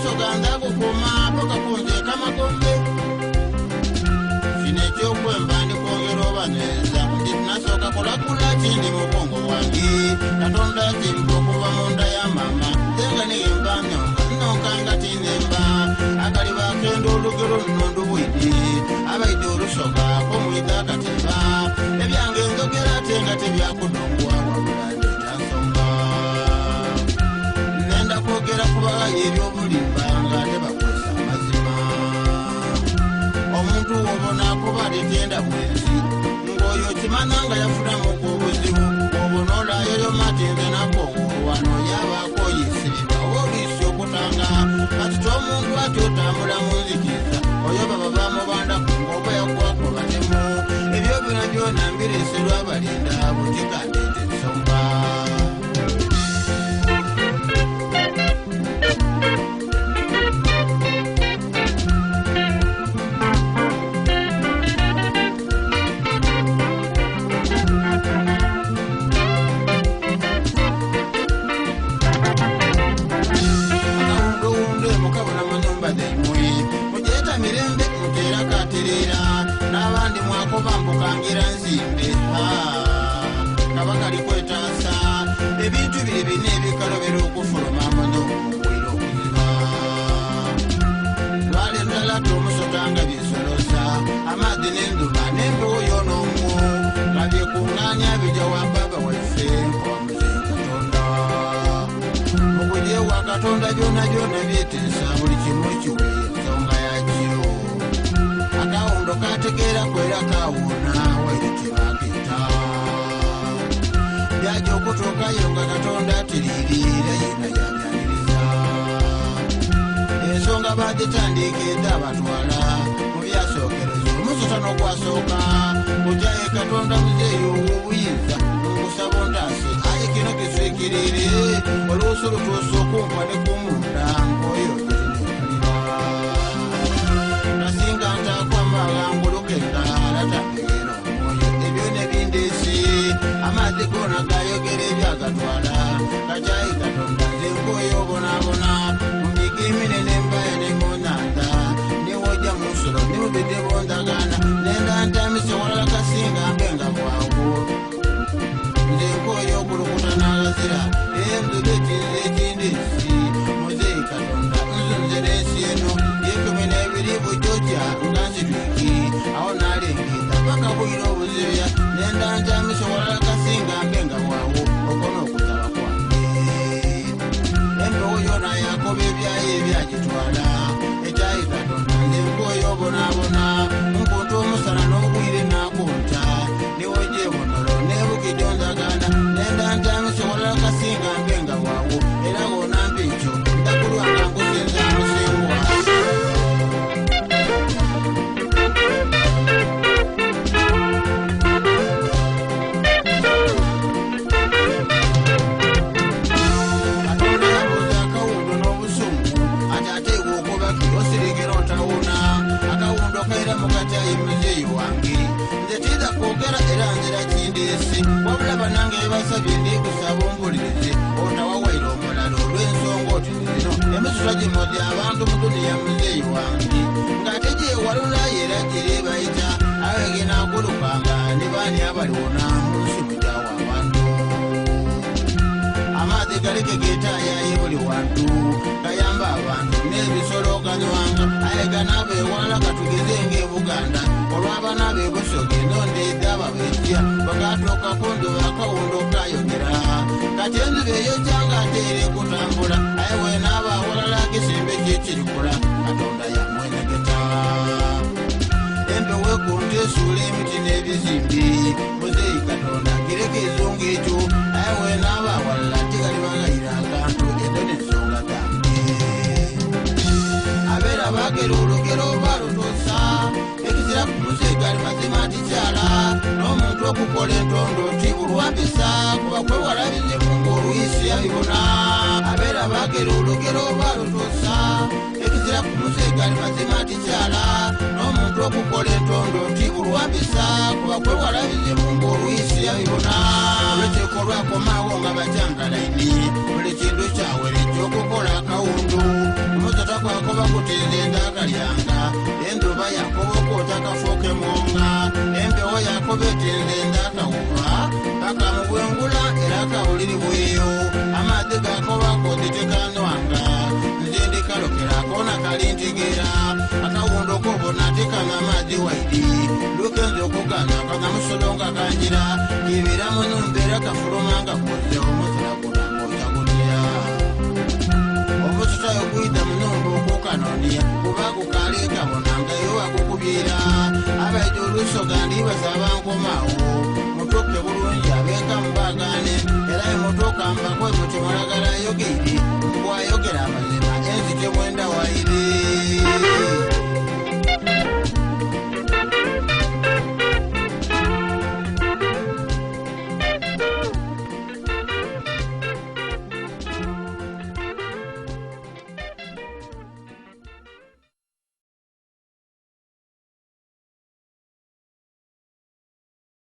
Olusoga ndhagukuma paka kunziika magombe. Kino ekyokwemba ndi kwongera obanyweza nti tinasooka kulagula kindi mu bwongo bwange. Katonda kimpa okuva mu nda ya maama nze nga nighemba nyonka nnonka nga tinemba. Akaliba akenda olugero luno ndubwine abaidha olusoga ko mwidha akateba. Ebyange njogera ate nga tebyakudongwa wabula ndeeta nsonga. Nenda kwogera ku baghayo ebyobulimba nga ate bakwesa amazima. Omuntu wobona akuba tetenda bwenzi ng'oyo kimanya nga yafunamuku obuzibu. Bw'obona olayoyoma ati nze nakoowolwa yabaako yesibibwa oba oluisi okutanga. Kasita omuntu ati otambula mu nzikiza oyo baba bamubandaku ng'oba yakwako batemu. Ebyo byona byona mbireeserwa abalinda butika ndeeta ensonga. Akawundowunde mukabona mu nyumba dhaimwe mugyeta mirembe muteera katereera n'abandi mwakoba mbukangira nzimbe. Kaba kali kwetaasa ebintu biri bina ebikalobera okufuluma mu nyumba mugwire okuziba. Lwali lulala tomusota nga byesolosa amaadhi n'endhuba n'empewo yoona omwo nga byekuŋŋaanya bija wa baba waife nkoba muzeeyi Katonda. Mukuje wa Katonda byona byona byeteesa buli kimu kiwe ensonga yakyo. Akawundo kategeera kwera kawuuna waire tebakeeta. Byaja okutuukayo nga Katonda atiriirira yena yabyaniriza. Ensonga bagitandika edda batwala mu byasookereza omusota n'ogwasooka. Kujjaye Katonda muzeeyi ow'obuyinza nkusaba ontaase aye kino kiswikirire oluusi lutuuse okumpa ne kumunda nkoyo gyetinenkalira. Nasinga ntakwamba ganguluka endala tategeera omwoyo ebyo ne bindeese amaadhi gona gayogera ebyagatwala. Kakyayi Katonda nze nkoyo obonaabona mu miga eminene embaya ne mu nnhandha newojja mu nsulo ne mu bidde bondagaana nenda ntamise walala kasinga mbe nga bwawo. Nze nkoyo okulukuta n'aghazira enduba ekinze ekindesi muzeeyi Katonda nzunzera ensi eno yekumi n'ebiri bujjojja nga nzitwiki awo n'alengeeza paka bwire obuzibya nenda ntamise walala kasinga mbe nga bwawo okwo n'okusaba kwange. Empewo yona yakoba ebyayo ebyagitwala ekyayi Katonda nze nkoyo obonaabona nkunta omusana n'obwire nakunta niwojja ebonolo nebukidde onzagaana nenda ntamise walala kasinga mbe nga bwawo era wonampa ekyo ndakulwanga nkusinza musengwa. Katonda yabuuza akawundo n'obusungu ati ate iwe okoba ki osirikira otawona. Akawundo kaira mukatyayi muzeeyi wange nze tidha kwogera era nzira kindeese wabula banange bebasabye ndi kusaba ompulirize otawawaire omulala olw'ensonga oti zino emisota gimodya abantu mu duniya muzeeyi wange ng'ate gyewalulayo era gire bayita aye genaakulukanga ne baani abaliwona mu nsi mugyawo abantu. Amaadhi galeke geetaayaye buli wantu gayamba abantu n'ebisolo ganywanga aye ganaaba ewalala katugeze ng'e Buganda olw'abaana b'e Busoga ennonda edhaba bejja bwegatuuka ku nduba akawundo kayogera kati enduba eyojja ng'ate eri kutambula aye bw'enaaba awalala akisimbe kyekirikula Katonda yamwenegeta. Empewo ekunta esuula emiti n'ebizimbe muzeeyi Katonda kireka ezungu ekyo aye bw'enaaba awalala tigalibaghayira akantu ezo n'ensonga zange. Abeera baagera olugero balutuusa ekizira ku muzeeyi gali mazima tikyala n'omuntu okukola entondo tibulwambisa kuba kwewala bizibu ng'oluisi yabibona. Abeera baagera olugero balutuusa ekizira ku muzeeyi gali mazima tikyala n'omuntu okukola entondo tibulwambisa kuba kwewala bizibu ng'oluisi yabibona. Olukiiko lwakomaawo nga bakyangalaini buli kintu kyawere ekyokukola akawundu. Omusota Gukoba guti nze ndaakalyanga. Endhuba yakoba okwota kafuuke mwonga. Empewo yakoba eti nze ndaakawuba. Paka mu bwengula era kabuliri bweyo. Amaadhi gakoba koti tikanwanga. Nze ndi kalokera koona kalintegeera. Akawundo k'obona tikanwa amaadhi waidi. Lukenze okuganwa kanywa musulo nga kangira. Kiibira mu nhumba era kafuluma nga koze omusana gunagwokya gutya? Omusota ogwidha mu nhumba okukanonia kuba gukaali kabona nga iwe wagukubye ira. Abaidha olusoga ndi basaba nkome agho.